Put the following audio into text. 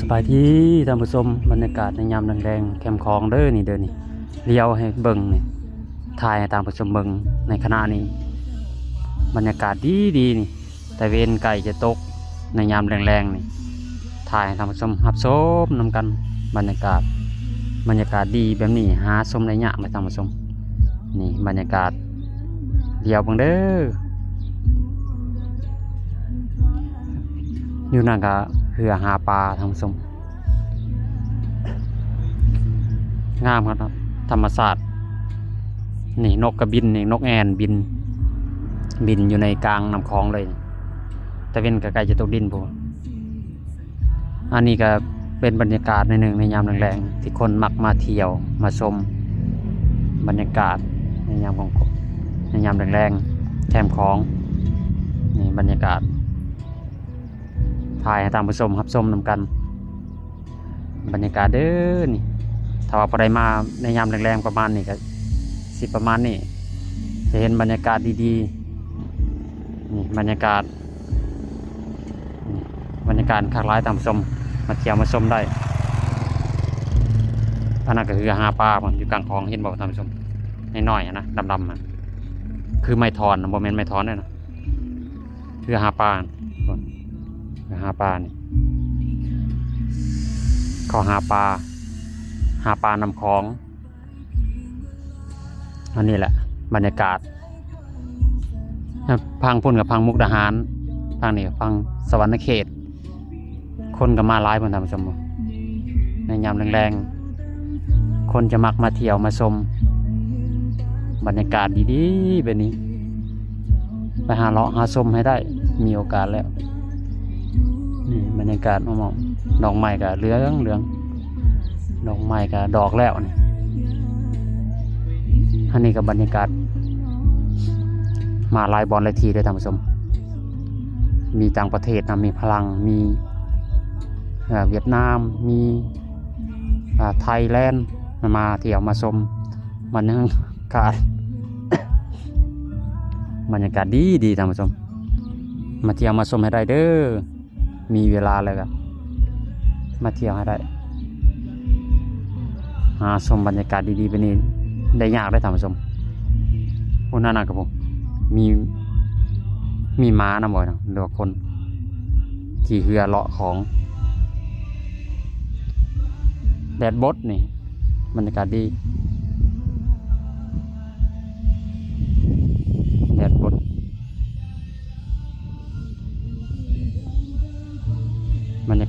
ສະບາຍດີທ່ານຜູ້ຊົມ, ບັນຍາກາດໃນຍາມແລງໆ ແຄມຂອງເດີນີ້ເດີນີ້ ລຽວໃຫ້ເບິ່ງນີ້ ຖ່າຍໃຫ້ທ່ານຜູ້ຊົມເບິ່ງໃນຂະນະນີ້ ບັນຍາກາດດີໆ ນີ້ ຕາເວັນໃກ້ຈະຕົກໃນຍາມແລງໆ ນີ້ ຖ່າຍໃຫ້ທ່ານຜູ້ຊົມຮັບຊົມນຳກັນ. ບັນຍາກາດ ບັນຍາກາດດີແບບນີ້ຫາຊົມໄດ້ຍາກເລີຍທ່ານຜູ້ຊົມ. ນີ້ບັນຍາກາດ ດຽວເບິ່ງເດີ ຢູ່ນັ້ນກະເຮືອຫາປາທ່ານຜູ້ຊົມ ງາມຄັກເນາະ ທຳມະຊາດ. ນີ້ນົກກະບິນ ນີ້ນົກແອ່ນບິນ ບິນຢູ່ໃນກາງນ້ຳຂອງເລີຍ. ຕາເວັນກະໃກ້ຈະຕົກດິນພຸ້ນ. ອັນນີ້ກະເປັນບັນຍາກາດໜ້ອຍໜຶ່ງໃນຍາມແລງໆ ທີ່ຄົນມັກມາທ່ຽວມາຊົມ ບັນຍາກາດໃນຍາມຂອງ ໃນຍາມແລງໆ ແຄມຂອງ. ນີ້ບັນຍາກາດ ຖ່າຍໃຫ້ທ່ານຜູ້ຊົມຮັບຊົມນຳກັນ. ບັນຍາກາດເດີນີ້ ຖ້າວ່າຜູ້ໃດມາໃນຍາມແລງໆ ປະມານນີ້ກະຊິປະມານນີ້ ຈະເຫັນບັນຍາກາດດີໆ. ນີ້ບັນຍາກາດ ນີ້ບັນຍາກາດຄັກຫຼາຍທ່ານຜູ້ຊົມ ມາທ່ຽວມາຊົມໄດ້. ອັນນັ້ນກະເຮືອຫາປາພຸ້ນ ຢູ່ກາງຂອງ ເຫັນບໍ່ທ່ານຜູ້ຊົມ ນ້ອຍໆ ຫັ້ນນະ ດຳໆ ຫັ້ນ ຄືໄມ້ທ່ອນນະ ບໍ່ແມ່ນໄມ້ທ່ອນເດ້ນະ ເຮືອຫາປາພຸ້ນ ເຮືອຫາປານີ້ ເຂົາຫາປາ ຫາປານ້ຳຂອງ. ອັນນີ້ແຫຼະບັນຍາກາດ ທາງພຸ້ນກະຝັ່ງມຸກດາຫານ ທາງນີ້ກະຝັ່ງສະຫວັນນະເຂດ. ຄົນກະມາຫຼາຍພຸ້ນທ່ານຜູ້ຊົມ ໃນຍາມແລງໆ ຄົນຈະມັກມາທ່ຽວມາຊົມ ບັນຍາກາດດີໆ ແບບນີ້ ໄປຫາເລາະຫາຊົມໃຫ້ໄດ້ ມີໂອກາດແລ້ວ. ນີ້ບັນຍາກາດອ້ອມໆ ດອກໄມ້ກະເຫຼືອງໆ ດອກໄມ້ກະດອກແລ້ວນີ້. ອັນນີ້ກະບັນຍາກາດ ມາຫຼາຍບ່ອນຫຼາຍທີ່ເດີທ່ານຜູ້ຊົມ ມີຕ່າງປະເທດນຳ ມີຝຣັ່ງ ມີ ເອີ ຫວຽດນາມ ມີ ເອີ ໄທແລນ ມາທ່ຽວມາຊົມ ບັນຍາກາດ ບັນຍາກາດດີໆ ທ່ານຜູ້ຊົມ ມາທ່ຽວມາຊົມໃຫ້ໄດ້ເດີ. ມີເວລາແລ້ວກະມາທ່ຽວໃຫ້ໄດ້ ຫາຊົມບັນຍາກາດດີໆ ແບບນີ້ໄດ້ຍາກເດ້ທ່ານຜູ້ຊົມ. ໂອ້ ນັ້ນນະ ກະມີ ມີໝານຳບໍ່ເນາະ ຫຼືວ່າຄົນຂີ່ເຮືອເລາະຂອງ. ແດດບົດນີ້ ບັນຍາກາດດີ ແດດບົດ ບັນຍາ